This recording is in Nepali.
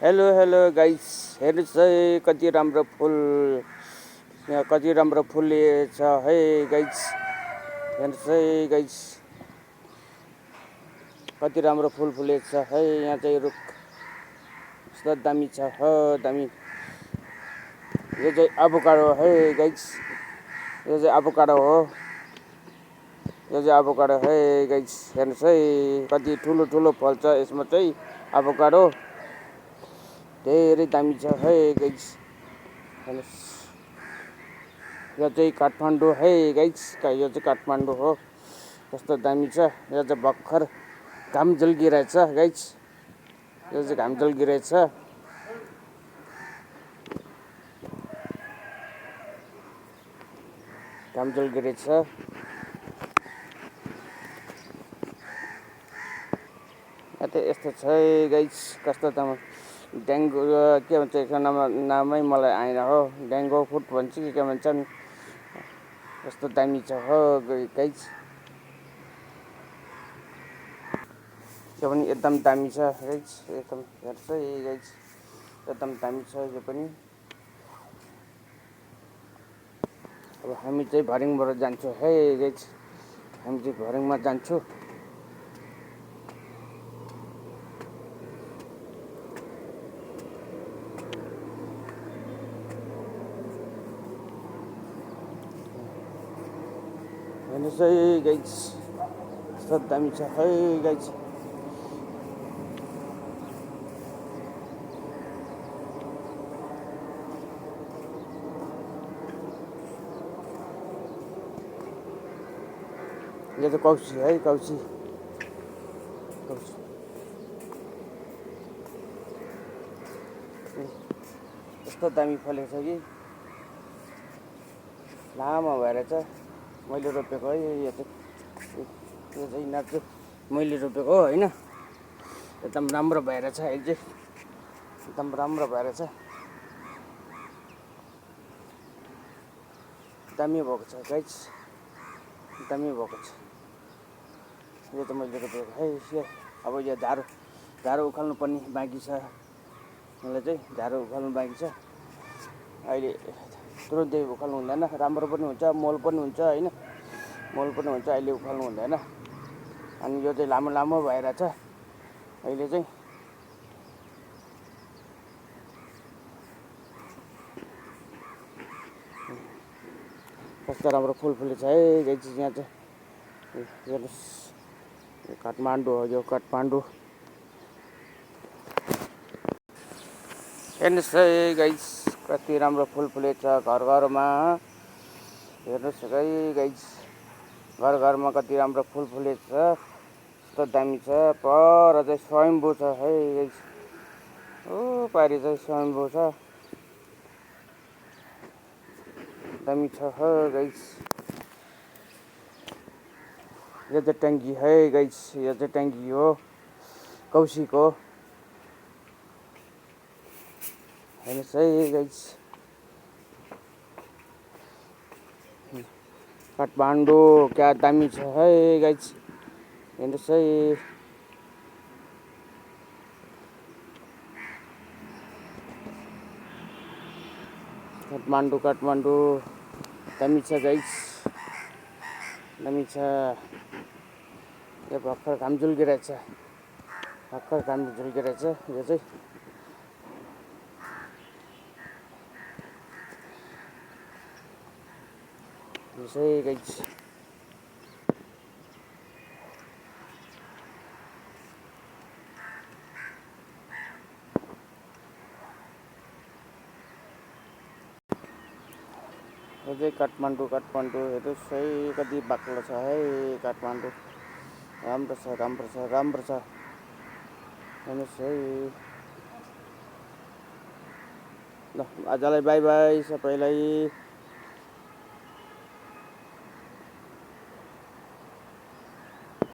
हेलो हेलो गाइस, हेर्नुहोस् है कति राम्रो फुल, यहाँ कति राम्रो फुलेछ है गाइस। हेर्नुहोस् है गाइस, कति राम्रो फुल फुलेछ है। यहाँ चाहिँ रुख कस्तो दामी छ हो, दामी। यो चाहिँ एभोकाडो है गाइस, यो चाहिँ एभोकाडो हो, यो चाहिँ एभोकाडो है गाइस। हेर्नुहोस् है कति ठुलो ठुलो फल्छ यसमा चाहिँ एभोकाडो, धेरै दामी छ है गाइस। हेर्नुहोस्, यो चाहिँ काठमाडौँ है गाइस, यो चाहिँ काठमाडौँ हो, कस्तो दामी छ। यो चाहिँ भर्खर घाम झुल्किरहेछ गाइस, यो चाहिँ घाम झुल्किरहेछ। घाम झुल्किरहेछ। यस्तो छ है गाइस, कस्तो दाम डेङ्गु के भन्छ यसको नामै मलाई आएन हो, डेङ्गु फुट भन्छ कि के भन्छन्, कस्तो दामी छ हो गाइस। यो पनि एकदम दामी छ गाइस, एकदम। हेर्नुहोस् है गाइस, एकदम दामी छ यो पनि। अब हामी चाहिँ भर्याङबाट जान्छौँ है गाइस, हामी चाहिँ भर्याङमा जान्छौँ। हेर्नुहोस् है गाइस, कस्तो दामी छ है गाइस। यो चाहिँ कौसी है, कौसी कौसी। यस्तो दामी फलेको छ कि, लामो भएर छ। मैले रोपेको है यो चाहिँ यिनीहरू चाहिँ मैले रोपेको हो होइन। एकदम राम्रो भएर छ, अहिले चाहिँ एकदम राम्रो भएर छ, दामी भएको छ गाइस, दामी भएको छ। यो त मैले रोपेको है यो। अब यो झारो उखाल्नु पर्ने बाँकी छ, मलाई चाहिँ झारो उखाल्नु बाँकी छ। अहिले तुरुन्तै उखाल्नु हुँदैन, राम्रो पनि हुन्छ, मल पनि हुन्छ होइन, मल पनि हुन्छ। अहिले उखाल्नु हुँदैन। अनि यो चाहिँ लामो लामो भएर छ अहिले चाहिँ। कस्तो राम्रो फुल फुलेछ है गाइस यहाँ चाहिँ। हेर्नुहोस्, यो काठमाडौँ हो, यो काठमाडौँ। हेर्नुहोस् है गाइस, कति राम्रो फुल फुलेछ घर घरमा। हेर्नुहोस् है गाइस, घर घरमा कति राम्रो फुल फुलेछ, कस्तो दामी छ। पर चाहिँ स्वयम्भू छ है गाइस, ओ पारि चाहिँ स्वयम्भू छ, दामी छ हो गाइस। यो चाहिँ ट्याङ्की है गाइस, यो चाहिँ ट्याङ्की हो कौशीको। हेर्नुहोस् है गाइस, काठमाडौँ क्या दामी छ है गाइस। हेर्नुहोस् है, काठमाडौँ दामी छ गाइस, दामी छ। यो भर्खर घाम झुल्किरहेछ, भर्खर घाम झुल्किरहेछ यो चाहिँ। यसै गाइस, यो चाहिँ काठमाडौँ हेर्नुहोस् है कति बाक्लो छ है काठमाडौँ। राम्रो छ, राम्रो छ, राम्रो छ। हेर्नुहोस् है। ल आजलाई बाई बाई सबैलाई।